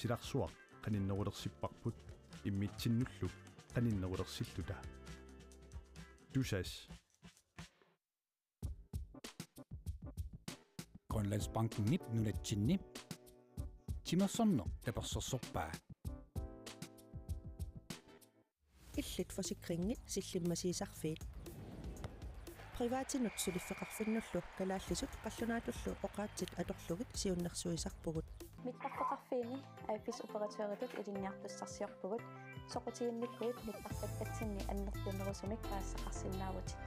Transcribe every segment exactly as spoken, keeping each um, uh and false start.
Silarsuaq qaninnerulersipparput immitsinnullu qaninnerulersilluta. Tusass. Grønlandsbankenip nunatsinni timersorneq tapersersorpaa. Illit forsikringit sillimmasiisarfiit. Privatinut suliffeqarfinnullu kalaallisut qallunaatullu oqaatsit atorlugit siunnersuisarpugut. Mittarfeqarfiini A F S operatøritut ilinniartussarsiorpugut, soqutiginnikkuit mittarfakkatsinni annertunerusumik paasisaqarsinnaavutit.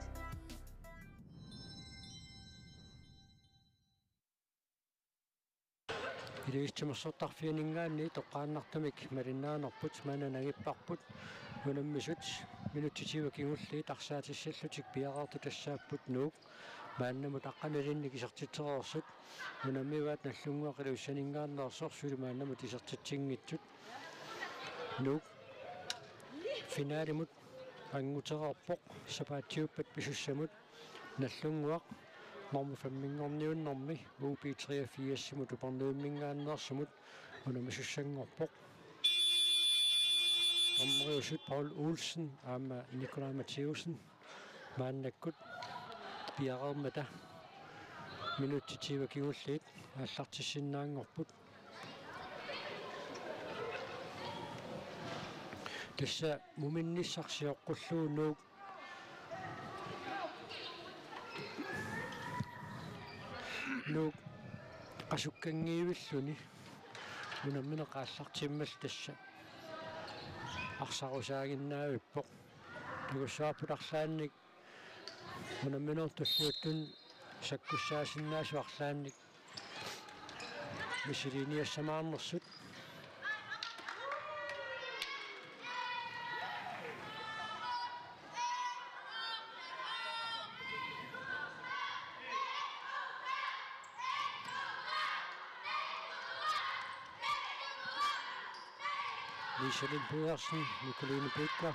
Ilulissat Timersortarfianinngaanniit toqqaannartumik malinnaanerput maanna nangipparput unammisut minutsit tyve kingulliit arsaatissallutik piareertut tassaapput Nuuk maannamut aqqanilinnik isertitsereersut, unammivaat Nagdlunguaq Ilulissaninngaanneersoq suli maannamut isertitsinngitsut. Nuuk finalimut angutereerpoq sapaatiuppat pisussamut. Nagdlunguaq normu femminngorniunnermi U B treogfirsimut Upernavimminngaanneersumut unammisussanngorpoq. Dommeriusut Paul Olsen aamma Nikolaj Mathæussen maannakkut piareermata minutsit tyve kingulliit aallartissinnaanngorput. Tassa muminnissaq sioqqullugu Nuuk. Nuuk qasukkanngiivilluni unammineq aallartimmallu tassa arsarusaaginnaavippoq. Takussavarput arlaannik unammineq tulliuttuni sakkussaasinnaasut arlaannik misiliiniassamaarnersut. Lise Lindbergsen, Nikoline Becker.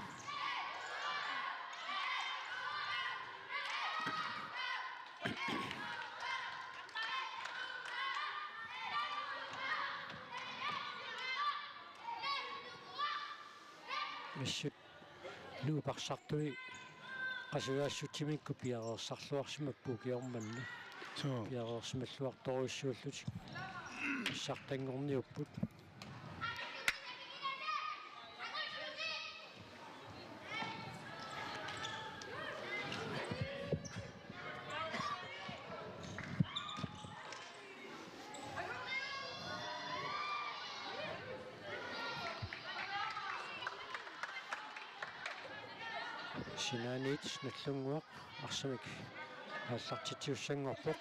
Assut Nuuk parsartui qasujaassutsimikkut piareersarluarsimapput ukioq manna. Suu. Piareersimalluartorujussuullutik pissartanngorniupput. Sinaaniit Nagdlunguaq arsamik aallartitsisussanngorpoq.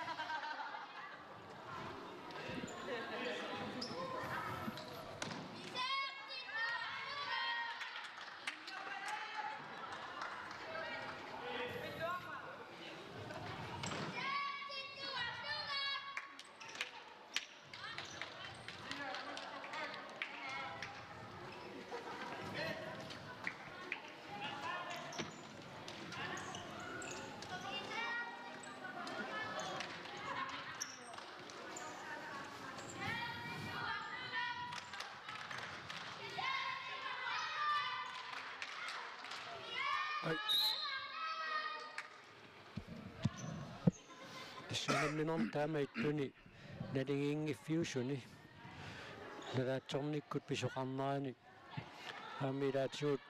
Ai. Tassuunamminermi taamaattuni naligiinngiffiusuni nalaatsornikkut pisoqarnerani aamma ilaatigut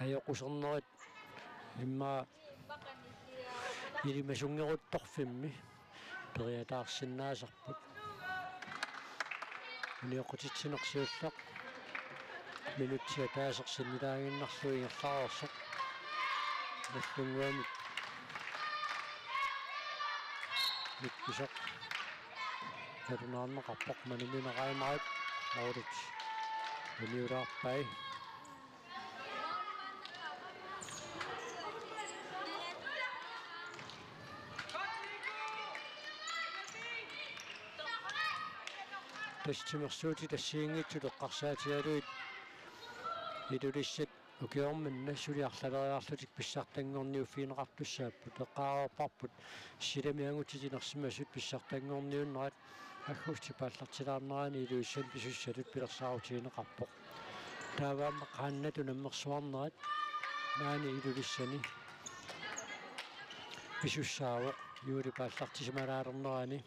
ajoqusernerit immaqa ilimasunngeruttorfimmi periataarsinnaasarput. Unioqqutitsineq siulleq minutsit ataaseq sinnilaaginnarlugu ingerlareersoq. Nagdlunguamit Mikkisoq nalunaarneqarpoq, manumineq aamma Maurits uniulaarpai. Tassa timersuutit assigiinngitsut eqqarsaatigalugit Ilulissat ukioq manna suli arlaleriarlutik pissartanngorniuffigineqartussaapput. Eqqaareerparput silami angutit inersimasut pissartanngorniunnerat aggustip aallartilaarnerani Ilulissani pisussatut pilersaarutigineqarpoq. Taava aamma qaannatut nammersuarnerat maani Ilulissani pisussaavoq juulip aallartisimalaalernerani.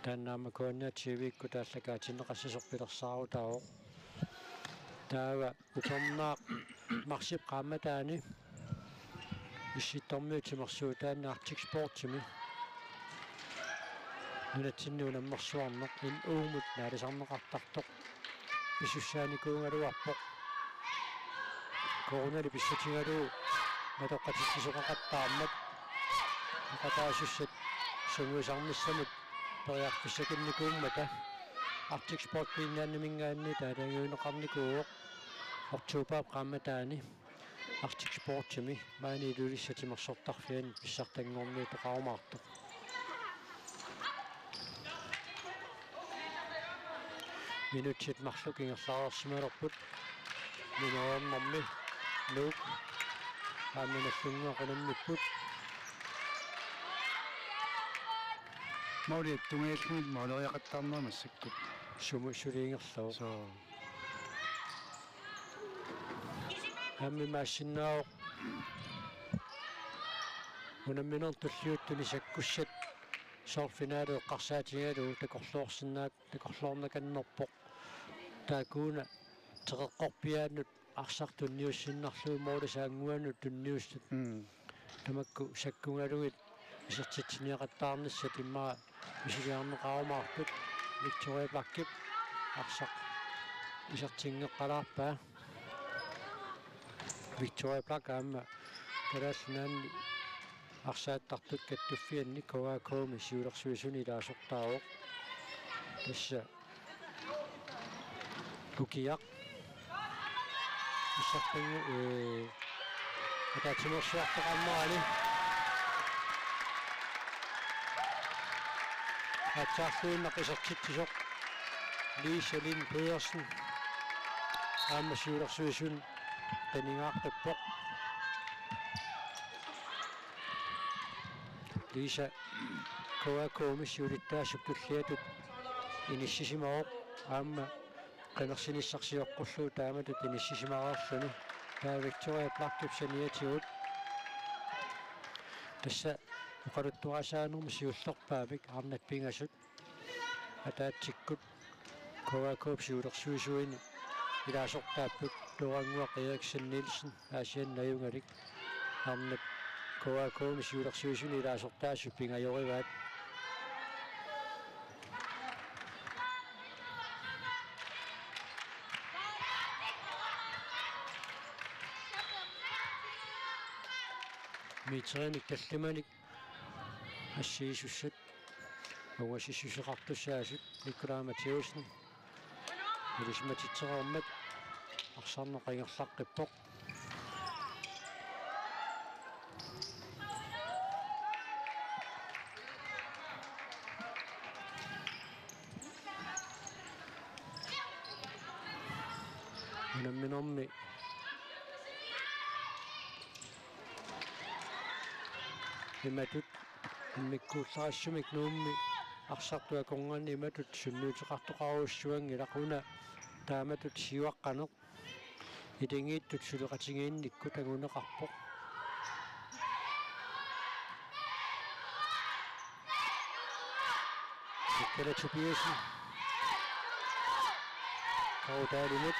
Taanna aamma K N R T V-kkut aallakaatinneqassasoq pilersaarutaavoq. Taava upernaaq marsip qaammataani Issittormiut timersuutaanni Arctic Sportsimi nunatsinni unammersuarneq N U-mut naalisarneqartartoq pisussaanikuugaluarpoq. Coronali pissutigalugu matoqqatitsisoqaqattaarmat peqataasussat sungiusarnissamut periarfissakinnikuummata Arctic Sport Greenlandiminngaanniit aalajangiunneqarnikuuvoq. Oktobarip qaammataani Arctic Sportsimi maani Ilulissat timersortarfiani pissartanngorniuteqarumaartoq. Minutsit marluk ingerlareersimalerput. Nummer otte-mi Nuuk aamma Nagdlunguaq unammipput. Mauli tungaalluni maaleriaqattaarnera massakkut. Sumut suli ingerlavoq. Soo. Aamma imaassinnaavoq unamminermi tulliuttuni sakkussat soorlu finale eqqarsaatigalugu takorloorsinnaak-, takorloornakannerpoq. Taakkuuna teqeqqorpiaannut arsaq tunniussinnarlugu moolisaannguanut tunniussat. Mm. Tamakku sakkugalugit isertitsiniaqattaarnissat immaqa misuliarneqarumaartut. Victoria Blackip arsaq isertinngeqqalaarpaa. Victoria Black aamma Kalaallit Nunaanni arsaattartut kattuffianni K A K-mi siulersuisuni ilaasortaavoq. Tassa ukiaq. Issartangu, ee, ataatsimeersuartoqarnerani. Aatsaarluinnaq isertitsisoq Lisa Lin Pedersen aamma siulersuisuni qinigaartuppoq. Lisa K A K-mi siulittaasup tulliatut inissisimavoq aamma qinersinissaq sioqqullugu taamatut inissisimareerluni. Taava Victoria Blackip saniatigut. Tassa oqaluttuarisaanermi siullerpaamik arnat pingasut ataatsikkut K A K-p siulersuisuini ilaasortaapput Toorannguaq Eriksen Nielsen, Aasianni najugalik. Arnat K A K-mi siulersuisuni ilaasortaasut pingajorivaat. Meterinik tallimanik assiisussat ungasissuseqartussaasut Nikolaj Matthæussen ilisimatitsereermat arsarneq ingerlaqqippoq. Unamminermi imatut immikkuullarissumik Nuummi arsartut akornanni imatut sunniuteqartoqarujussuanngilaq, una taamatut siuaqqaneq iligiittut suleqatigiinnikkut anguneqarpoq. Mikkela Tobiassen. Kautaalimut.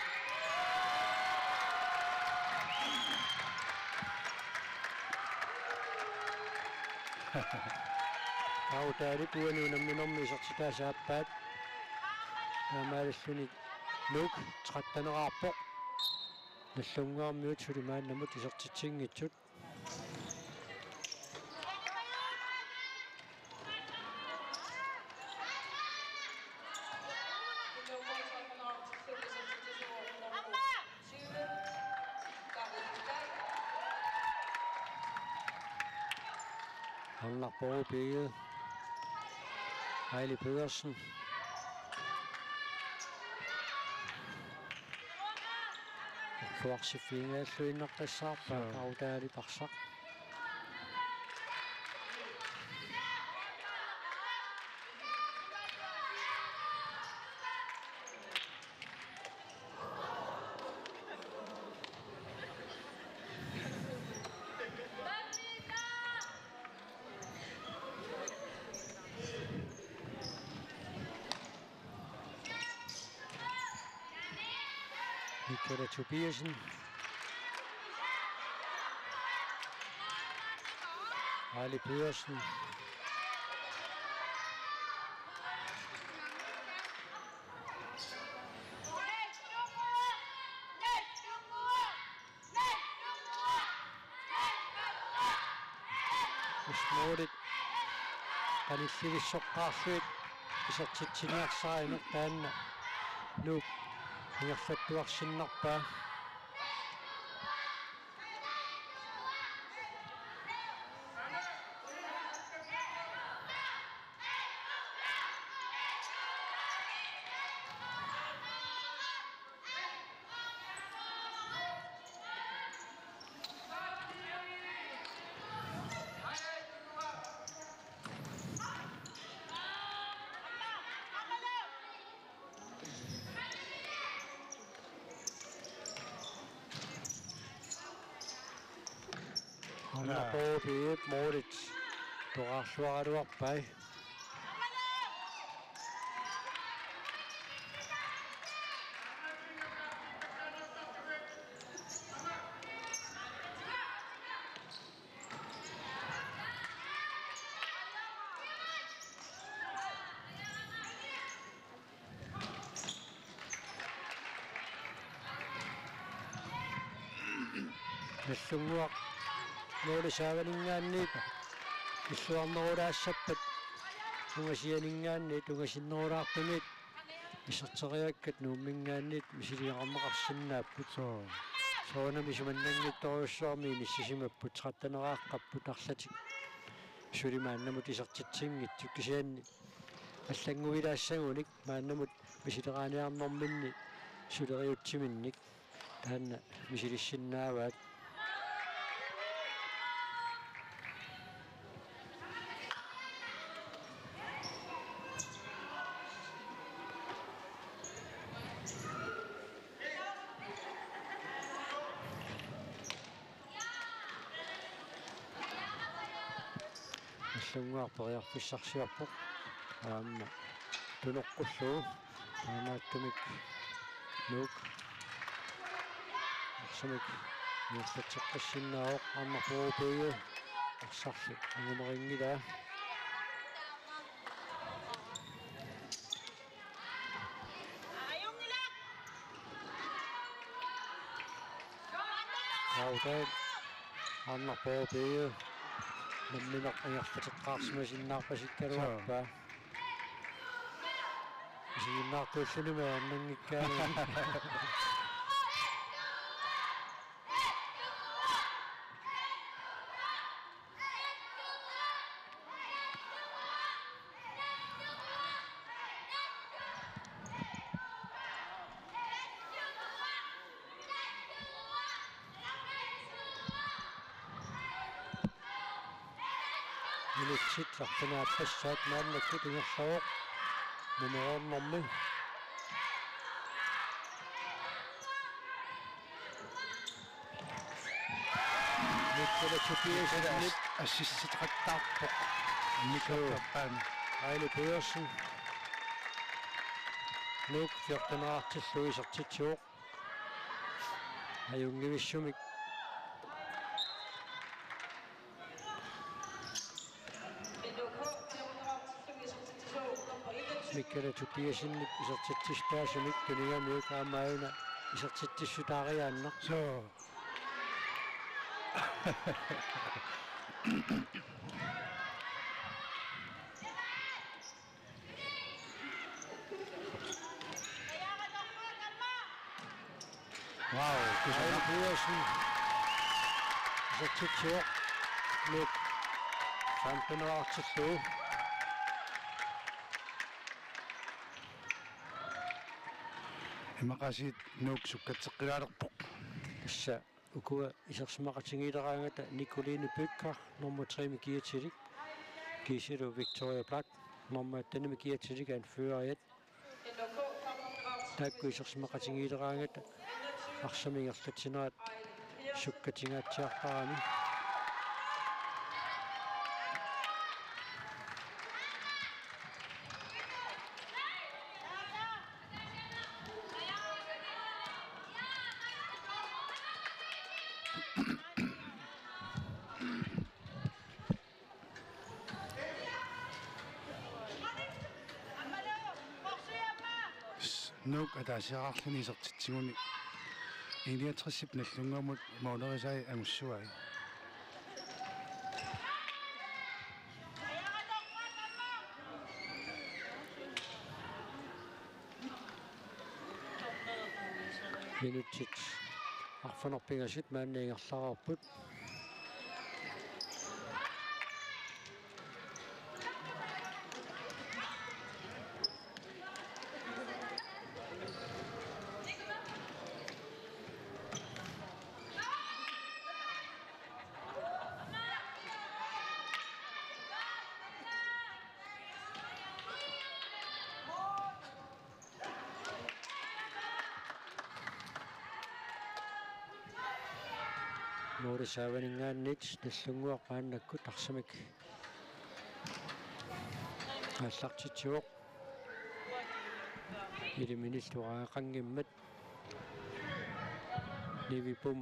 Kautaalip uani unamminermi isertitaasa aappaat. Taamaalilluni Nuuk tretten-eraarpoq. Nagdlunguarmiut suli maannamut isertitsinngitsut. Arnarpoq P G. Aili Pedersen. Orluarsiffigigalluinnaqqissaarpaa. Joo. Kautaalip arsaq. Michaela Tobiassen. Ali Pedersen. Målit qanillivissoqqaarlugit isertitsiniarsarineq taanna Nuuk ingerlattuarsinnarpaa. Anna Poopip målit toqqarluaraluarpai. Nagdlunguaq måli saavaninngaanniit illuarnerulaassappat ungasianinngaanniit ungasinnerulaartumit iserteriakkat Nuumminngaanniit misiliineqarsinnaapput. Soo. Soorunami isumannanngitsorujussuarmik inissisimapput, tretten-eraaqqapput arlatik. Suli maannamut isertitsinngitsut kisianni allannguilaassagunik maannamut misileraaniarnerminni suleriutsiminnik taanna misilissinnaavaat. Nagdlunguaq periarfissarsiorpoq. Aamma tunoqqullugu. Taamaattumik Nuuk arsamik ingerlatseqqissinnaavoq. Arnarput P G arsarli angumerinngilaa. Autaat Arnarput P G nammineq ingerlateqqaarsimasinnaarpasikkaluarpaa. Isiginnaartuullunimi ajornanngikkaanni. Minutsit arfineq-aappassaat maannakkut ingerlavoq nummer otte-ernermi. Nicola Tobiassenip assistitaqattaarpoq. Nicola Pam. Aili Pedersen. Nuuk fjorten-erartillugu isertitsivoq. Ajunngivissumik. Michaela Tobiassenip isertitsissutaasumik tunigamiuk aamma una isertitsissutaariaannaq. Soo. Wow, Aili Pedersen. Isertitsivoq. Nuuk femten-erartillugu. Imaqaasiit Nuuk sukkatseqqilaalerpoq. Tassa ukua isersimaqatigiileraangata Nicoline Bødker, nummer tre-mi kiatilik. Kiisalu Victoria Black, nummer atten-imi kiatilik, anføreriat. Taakku isersimaqatigiileraangata arsamik ingerlatsinerat sukkatingaatsiartarami. Nuuk ataasiarluni isertitsiguni I niogtresip Nagdlunguamut målerisai angussavai. Minutsit arfineq-pingasut maanna ingerlareerput. Nuurisaavaninngaanniit Nagdlunguaq maannakkut arsamik aallartitsivoq. Iliminillu aaqanngimmat Nivi Bum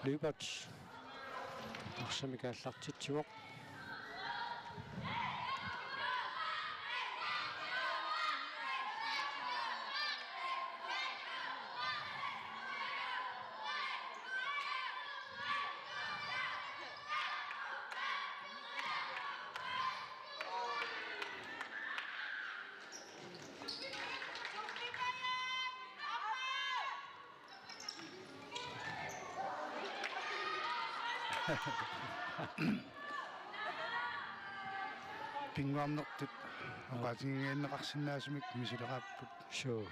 Lyberth arsamik aallartitsivoq. Pinnguarnertut oqaatigineqarsinnaasumik misileraapput. Suu.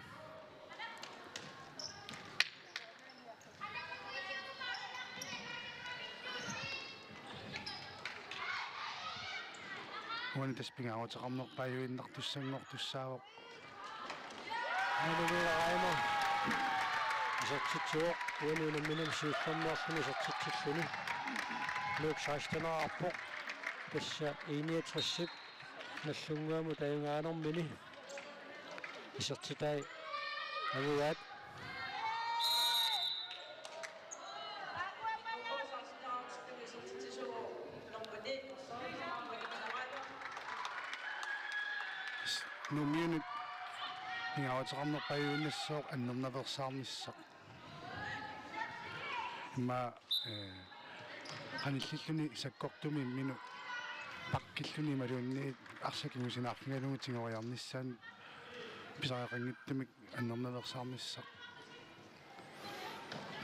Uani tassa pingaaruteqarnerpaajuinnartussanngortussaavoq. Manumiina Reimer isertitsivoq, uani unamminermi siullermeerluni isertitsilluni. Nuuk sekstenerarpoq. Tassa I niogtresip Nagdlunguamut ajugaanermini isertitai angugaat. Nuummiunut pingaaruteqarnerpaajuinnassooq annernaveersaarnissaq. Immaqa, eh, qanillilluni sakkortumi imminut pakkilluni imaluunniit arsaq kingusinaarfigalugu tigoriarnissaanut pisariaqanngitsumik annernaveersaarnissaq.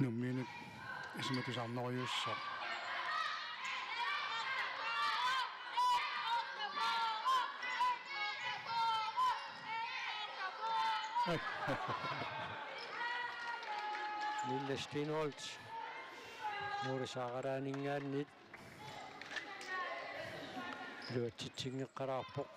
Nuummiunut isumatusaarnerujussuaq. Ai. Mille Steenholdt. Nuurisaaralaaninngaanniit iluatsitsinngeqqalaarpoq.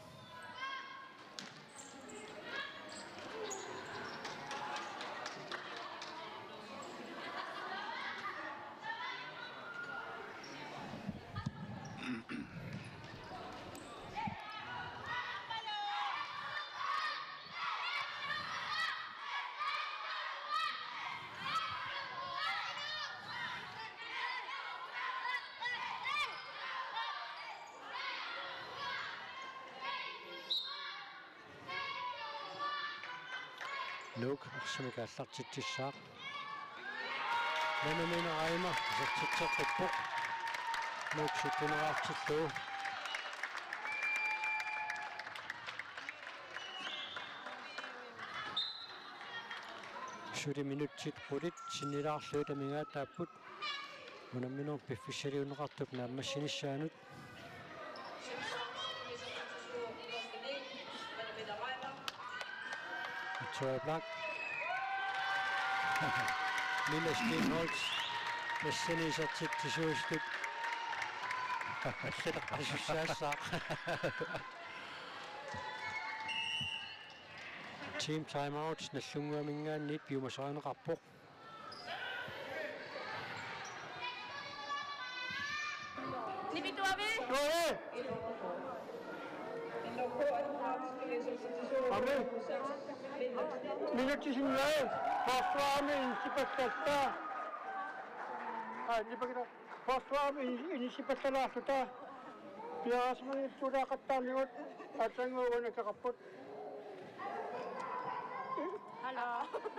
Nuuk arsamik aallartitsissaaq. Manumiina Reimer isertitseqqippoq. Nuuk syttenerartillugu. Suli minutsit qulit sinnilaarlugit amigaataapput. Unamminermi piffissaliunneqartup naammassinissaanut. Victoria Black. Mille Steenholdt. Massani isertitsisuusutut. Allataqasussaassaaq. Team timeout, Nagdlunguaminngaanniit piumasarineqarpoq. Nipituavi. Tuavi. Ami. Minutsit sinnilaat. Forsvarimi inisipallallaa. Aa, nipakita. Forsvarimi ini-, inisipallalaarluta. Piareersimanngitsuulaaqattaarnigut aatsaannguaq uani akeqarput.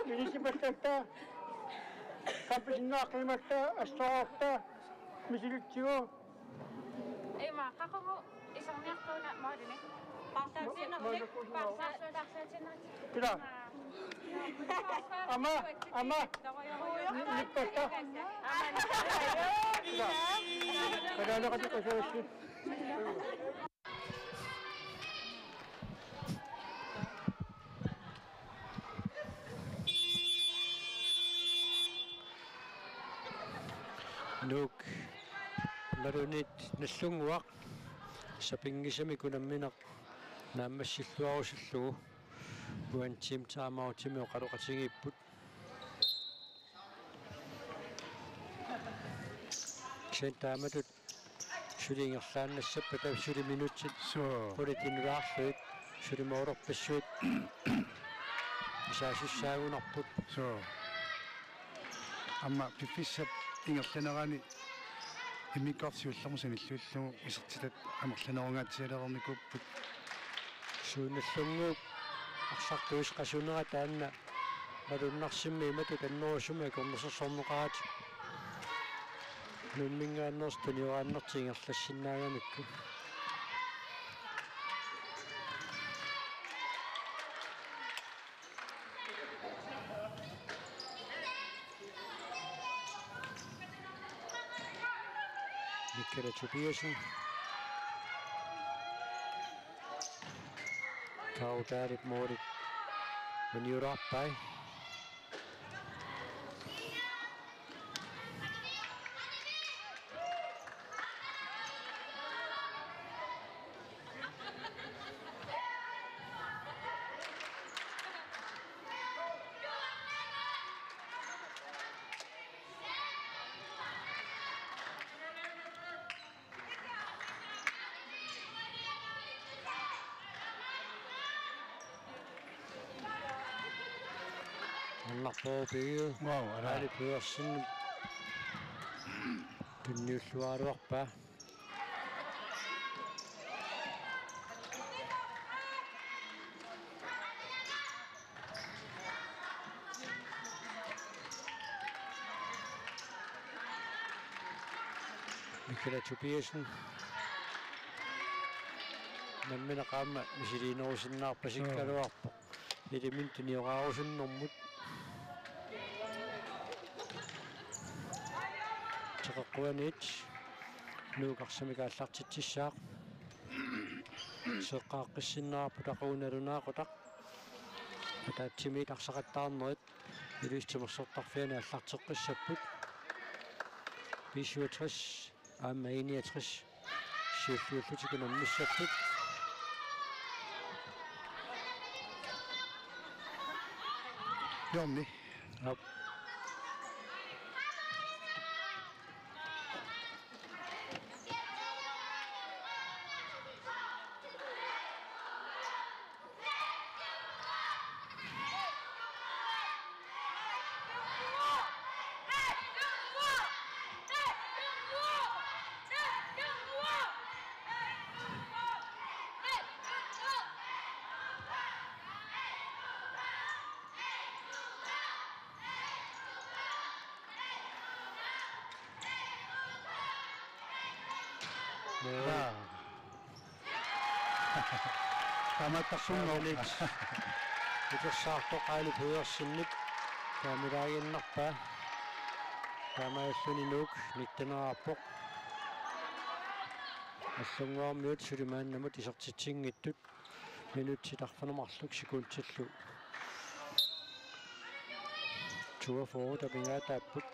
Minisipallalta. Kappisinnaaqqimmatta assoorta. Misilitsigu. Ima, qaqugu isorniartuuna maalini? Paarsaatiinnarnik. Paarsaatiinnarnik. Kila. Ama, ama. Nippasta. Kila. Kalaaleqatikka suussi. Nuuk. Nalunit Nallunnguaq sapinngisamik unammineq naammassilluarusullugu. Uani timeoutimi oqaloqatigiipput. Kisianni taamatut suli ingerlaannassappat, taava suli minutsit. Suu. Qulit inulaarlugit, suli moororpassuit. Isaasussaagunarput. Suu. Aamma piffissap ingerlanerani immikkoortut siullermik sanilliullugu isertitat amerlanerungaatsialereernikuupput. Suu, Nallunnguup arsartuusoq qasunera taanna malunnarsimmi imatut annerusumik akornusersorneqaratik. Nuumminngaanneersut tunioraannartik ingerlassinnaagamikku. Mikkel Tobiassen. Kaudalip moolit. Uniorarpai. Annarpooq pigiu. Wow, ala. Ali Pedersen. Tunniulluaraluarpaa. Mikkel Tobiassen. Nammineq aamma misiliinerusinnaarpasikkaluarpoq. Iliminut tuniorarusunnermut. Teqeqquaniit Nuuk arsamik aallartitsissaaq. Seqqaaqqissinnaarput aqagu nalunaaqutaq. Ataatsimiit arsaqattaarnerit Ilulissat Timersortarfiani aallarteqqissapput. B syvogtres aamma E niogtres siulliullutik unammissapput. Hjørne. Aap. Jaa. Taamaattarsunngoq. Taamaalit. Utersaartoq Ali Pedersenip taamaalaaginnarpaa. Taamaalilluni Nuuk nitteneqarpoq. Nallunnguarmiut suli maannamut isertitsinngitsut. Minutsit arfineq-marluk sekundillu toogfyrre tapigaataapput.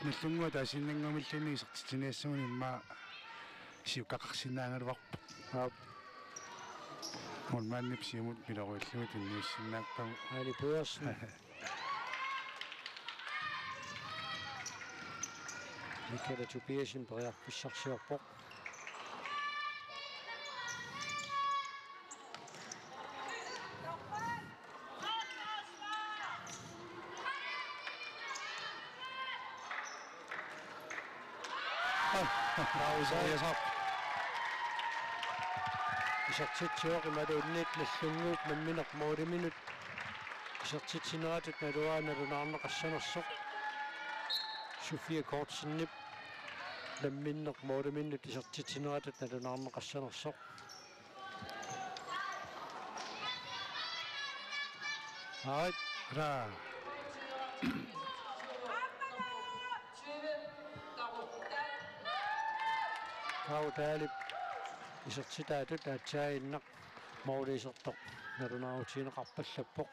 Nallunnguaq taasinnannguamilluunniit isertitsiniassagunarpoq immaqa siukkaqarsinnaagaluarpoq. Aap. Målmandip siumut piloruillugu tunniussinnaapput. Ali Pedersen. Mikkel Tobiassen periarfissarsiorpoq. Tauseriasaq. Isertitsivoq imaluunniit Nagdlunguup nammineq måliminut isertitsineratut naluara nalunaarneqassanersoq. Sofie Kortsenip nammineq måliminut isertitsineratut nalunaarneqassanersoq. Aarit. Raa. Kautaalip isertitaatut aatsaannguaq måliusertoq nalunaarutigineqarpallappoq.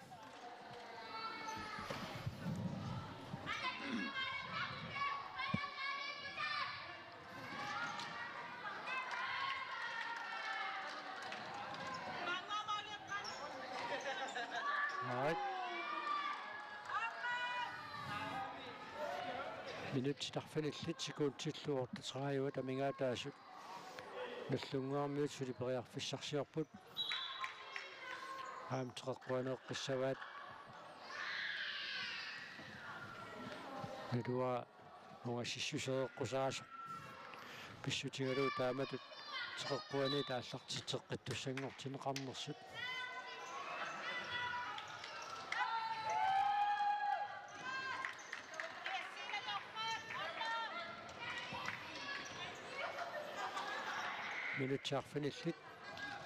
Aarit. Minutsit arfinillit sekundillu otteogtredive amigaataasut Nagdlunguarmiut suli periarfissarsiorput. Aamma teqeqquaneeqqissavaat. Naluara ungasissuseeqqusaasoq pissutigalugu taamatut teqeqquaniit aallartitseqqittussanngortinneqarnersut. Minutsit arfinillit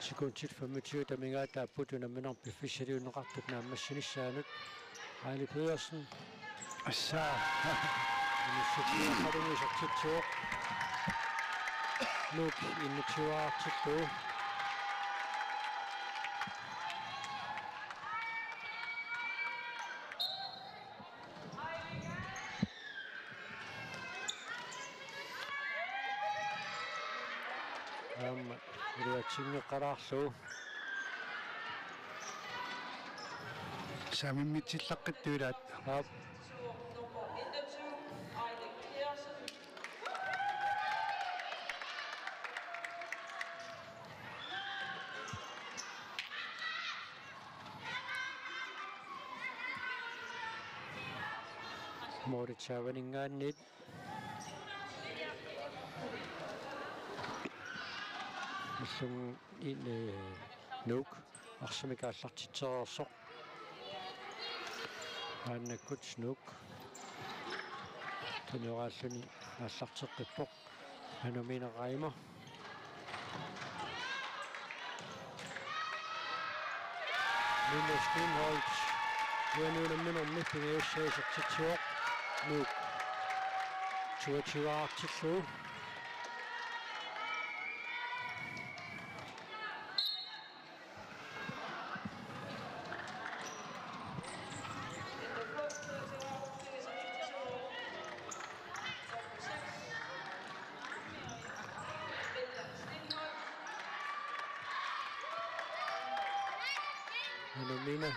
sekundit femogtyve amigaataapput unamminermi piffissaliunneqartup naammassinissaanut. Aili Pedersen. Assa. Inissikkiaqalugu isertitsivoq. Nuuk enogtyveartillugu. Aamma iluatsinngeqalaarlugu. Saamimmitsillaqqittuilaat. Aap. Moritz Avaninngaanniit. Ullum in, eh, Nuuk arsamik aallartitsereersoq. Maannakkut Nuuk. Tunioraaluni aallarteqqippoq. Anumina Reimer. Minna Steenholdt. Uani unamminermi pingajussaa isertitsivoq. Nuuk. Toogtyveartillugu. Anumina.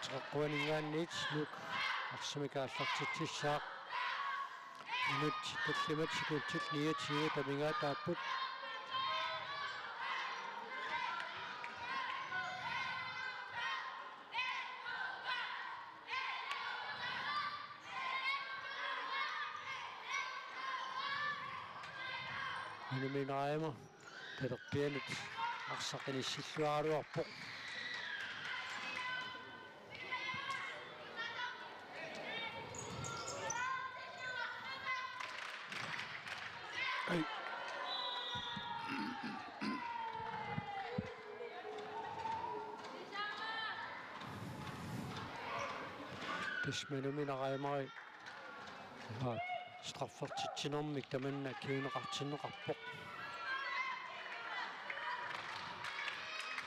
Teqeqquaninngaanniit Nuuk arsamik aallartitsissaaq. Minut tallimat sekundit niogtyve amigaataapput. Anumina Reimer talerpianut arsaq inissilluaraluarpoq. Ai. Tassa Anumina Reimer. Aa, straffertitsinermik tamanna kinguneqartinneqarpoq.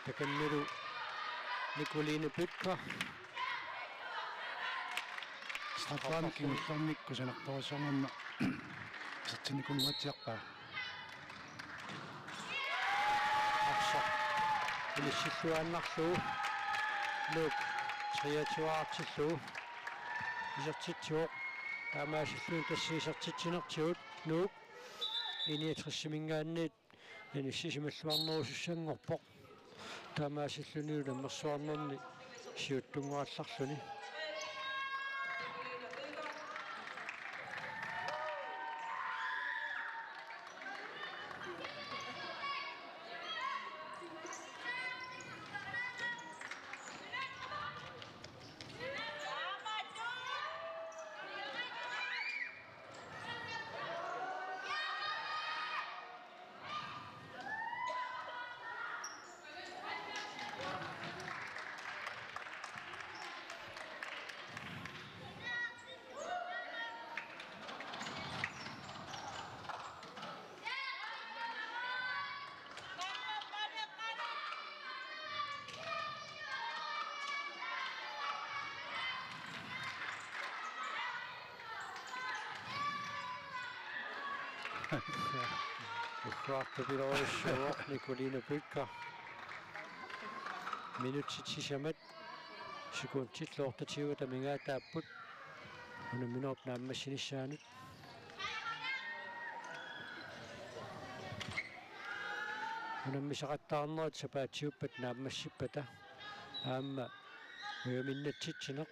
Takannilu Nicoline Bødker. Straffenik kingullermik kusanartorujussuarmik isertinnikuunngitsiarpaa. Arsaq inissilluaannarlugu. Nuuk treogtyveartillugu isertitsivoq. Taamaasilluni tassa isertitsinertigut Nuuk enogtresiminngaanniit inissisimalluarnerusussanngorpoq. Taamaasilluni unammersuarnerni siuttunngorallarluni. Ugguartupilorujussuuvoq Nikoline Bødker. Minutsit sisamat sekundit otteogtyve amigaataapput unamminerup naammassinissaanut. Unammisaqattaarnerit sapaatiuppat naammassippata aamma ujaminnatsitsineq.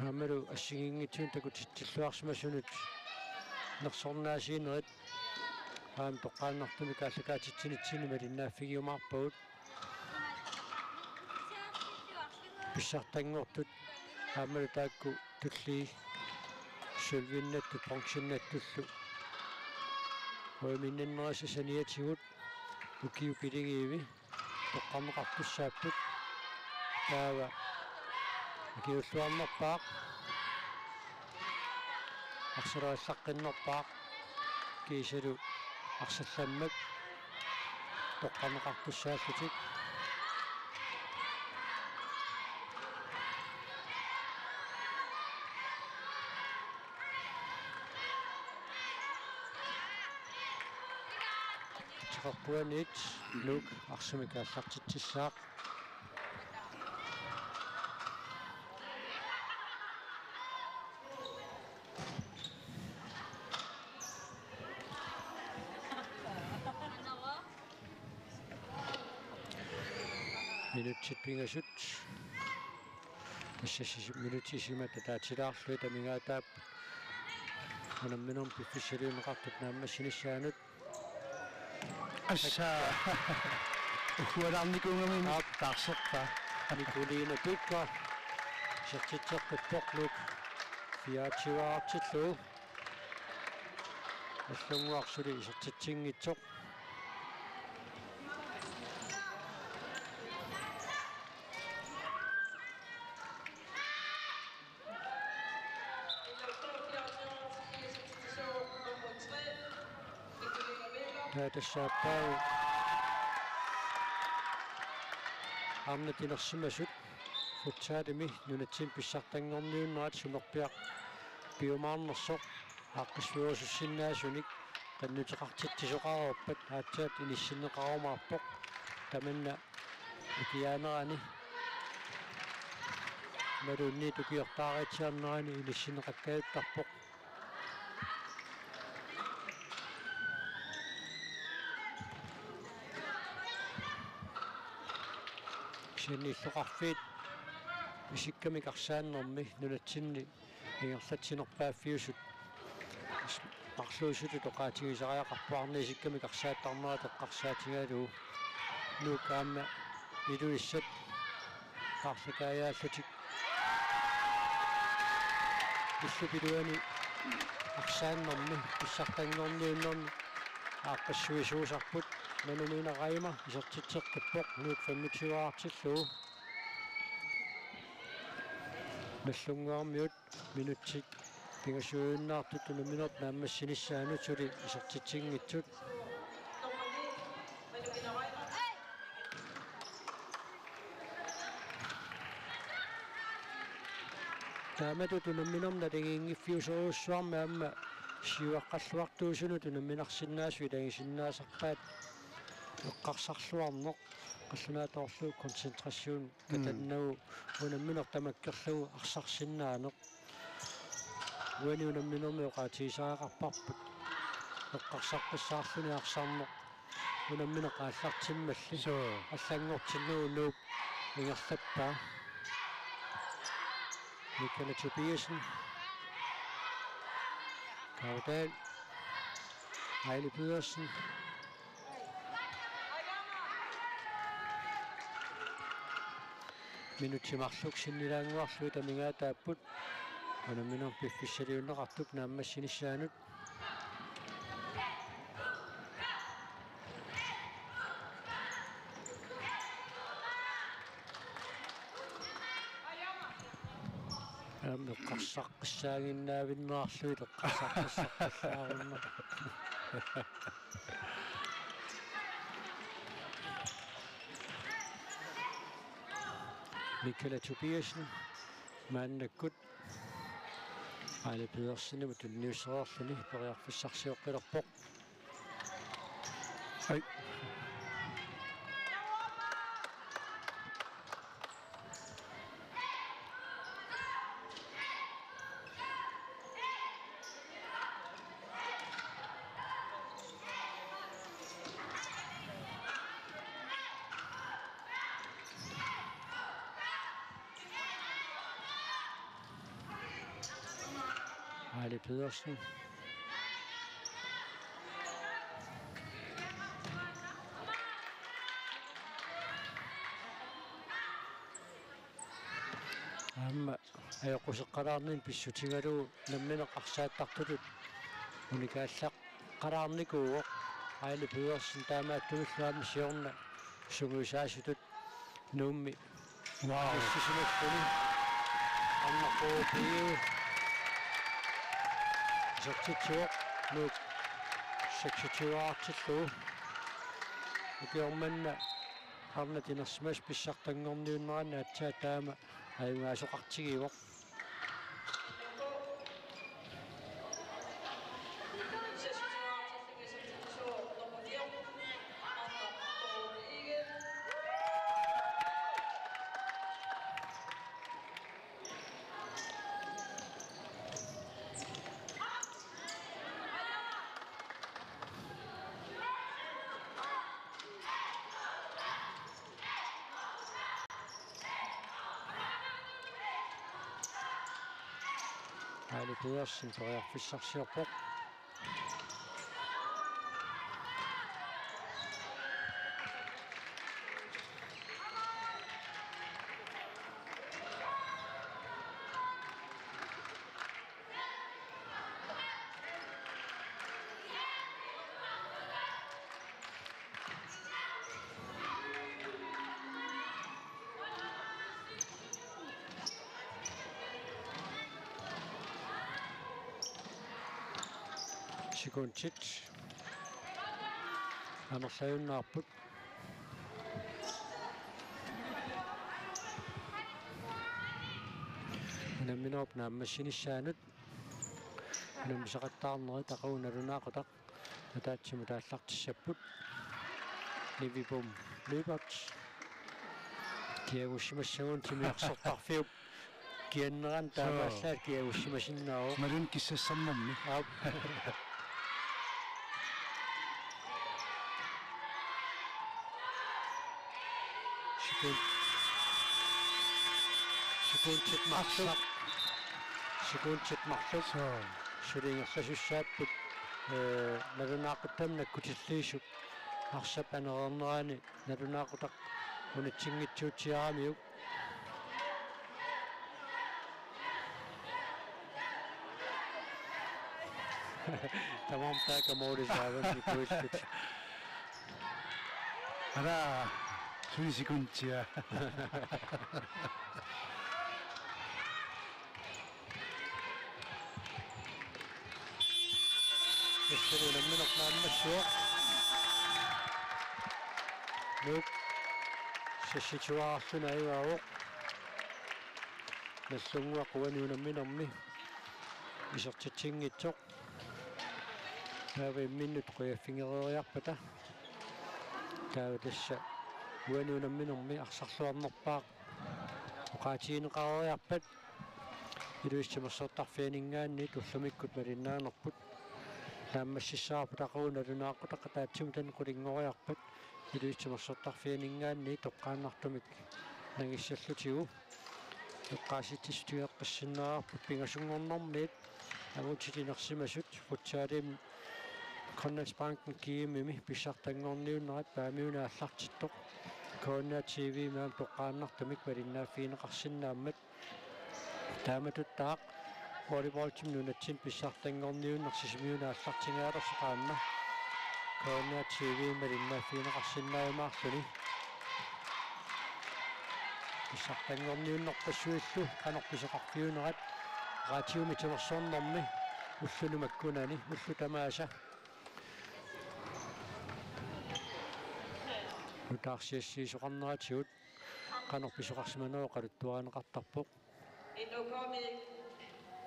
Aammalu assigiinngitsunik takutitsilluarsimasunut nersornaasiinerit aamma toqqaannartumik aallakaatitsinitsinni malinnaaffigiumaarpagut. Pissartanngortut aammalu taakku tullii sølvinnattut bronzinnattullu ujaminninnerisa saniatigut ukiut pileqqiivi toqqarneqartussaapput. Taava akiulluarnerpaaq, arsalerillaqqinnerpaaq kiisalu arsallammak toqqarneqartussaallutik. Teqerpuaniit Nuuk arsamik aallartitsissaaq. Minutsit pingasut. Tassa sis-, minutsit sisamat ataatilaarlugit amigaataapput unamminermi piffissaliunneqartup naammassinissaanut. Assa. Uhualaarnikuugami. Aap, taarserpa. Nikoline Bødker. Isertitseqqippoq Nuuk fireogtyve-artillugu. Nagdlunguaq suli isertitsinngitsoq. Ja, tassa aappaagu arnat inersimasut futsalimi nunatsinni pissartanngorniunnerat sumerpiaq piumaarnersoq aaqqissuerusussinnaasunik qinnuteqartitsisoqareerpat aatsaat inissinneqarumaarpoq. Tamanna ukiaanerani imaluunniit ukiortaariitsiarnerani inissinneqakkajuttarpoq. Kisianni illoqarfiit isikkamik arsaannermi nunatsinni ingerlatsinerpaaffiusut marluusutut oqaatigisariaqarpoq arnat isikkamik arsaattarnerat eqqarsaatigalugu. Nuuk aamma Ilulissat aarlakaajaallutik illup iluani arsaannermi pissartanngorniunnermi aaqqissuisuusarput. Nanumina Raima isertitseqqippoq Nuuk femogtyve-artillugu. Nagdlunguarmiut minutsit pingasuinnaartut unamminerup naammassinissaanut suli isertitsinngitsut. Taamatut unamminermi naligiinngiffiusorujussuarmik aamma siuaqqalluartuusunut unamminarsinnaasut ilagisinnaasarpaat eqqarsarluarneq, qallunaatoorlugu koncentration katannagu unammineq tamakkerlugu arsarsinnaaneq. Uani unamminermi oqaatigisariaqarparput eqqarsaqqissaarluni arsarneq unammineq aallartimmalli. Suu. Allanngortinnagu Nuuk ingerlappaa. Michaela Tobiassen. Kaudal. Aili Pedersen. Minutsit marluk sinnilaannguarlugit amigaataapput unamminermi piffissaliunneqartup naammassinissaanut. Aamma eqqarsaqqissaaginnaavinnerarlugit eqqarsaqqissaqqissaarunneq. Michaela Tobiassen maannakkut Aili Pedersenimut tunniussereerluni periarfissarsioqqilerpoq. Ai. Aili Pedersen. Aamma ajoquseqqalaarnini pissutigalugu nammineq arsaattartutut unikaallaqqalaarnikuuvoq. Aili Pedersen taamaattumillu aamma siorna sungiusaasutut Nuummi. Wow. Issisimassuni. Annarpuu piu. Isertitsivoq Nuuk seksogtyve-artillugu. Ukioq manna arnat inersimasut pissartanngorniunneranni aatsaat taama ajugaasoqartigivoq. Aili Pedersen periarfissarsiorpoq. Sekundit amerlajunnaarput. Unamminerup naammassinissaanut unammisaqattaarnerit aqagu nalunaaqutaq ataatsimut aallartissapput. Livibom Lyberth. Kiagussimassagunik timiarsortarfiup kiannerani. Soo. Taamaallaat kiagussimasinnaavoq. Malun kissassammermi. Aap. Sekund-, sekundit marluk. Arsaq. Sekundit marluk. Soo. Suli ingerlasussaapput, ee, nalunaaquttamut nakkutilliisup arsap anereernerani nalunaaqutaq unitsinngitsuutsiaramiuk. Tamarmik taakku målip saavanni puillut. Ara, suli sekundit. Tassa unammineq naammassivoq. Nuuk seksogtyve-arluni ajugaavoq. Nallunnguaq uani unamminermi isertitsinngitsoq. Taava imminnut qujaffigereeriarpata. Taava tassa uani unamminermi arsarluarnerpaaq oqaatigineqareeriarpat Ilulissat Timersortarfianinngaanniit ullumikkut malinnaanerput. Naammassissavarput aqagu nalunaaqutaq ataatsimut taanna qulinngoriarpat Ilulissat Timersortarfianinngaanniit toqqaannartumik nangissallutigu. Eqqaasitsissutigeqqissinnaavarput pingasunngornermiit angutit inersimasut futsalimi Grønlandsbanken GM-imi pissartanngorniunnerat Paamiuni aallartittoq. K N R T V-mi aamma toqqaannartumik malinnaaffigineqarsinnaammat. Taamatuttaaq volleyballimi nunatsinni pissartanngorniunneq Sisimiuni aallartingaalersoq aamma K N R T V-mi malinnaaffigineqarsinnaajumaarluni. Pissartanngorniunnerpassuillu qanoq pisoqarfiunerat radiumi timersornermi ulluni makkunani ullut tamaasa nutaarsiassiisoqarneratigut qanoq pisoqarsimanerat oqaluttuarineqartarpoq. N K B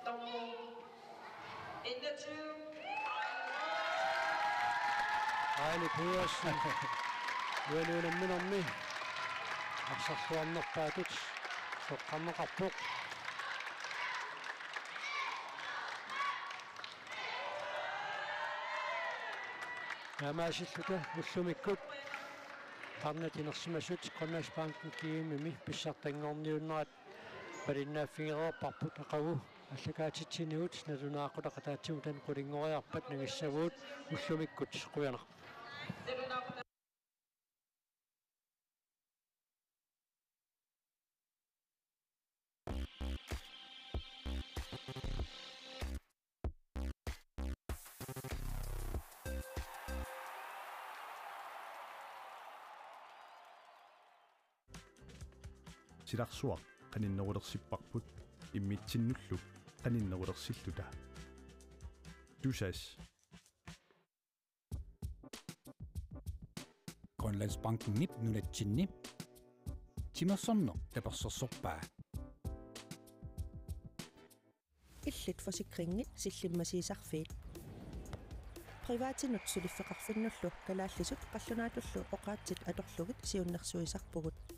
nummer Aili Pedersen. Uanuunamminermi arsarluarnerpaatut soqqarneqarpoq. Taamaasilluta ullumikkut tarnat inersimasut Grønlandsbanken G M-imi pissartanngorniunnerat malinnaaffigereerparput, aqagu aallakaatitsinigut nalunaaqutaq ataatsimoortumik qulinngoriarpat nangissavugut, ullumikkut qujanaq. Silarsuaq qaninnerulersipparput immitsinnullu qaninnerulersilluta. Tusass. Grønlandsbankenip nunatsinni timersorneq tapersersorpaa. Illit forsikringit sillimmasiisarfiit. Privatinut suliffeqarfinnullu kalaallisut qallunaatullu oqaatsit atorlugit siunnersuisarpugut.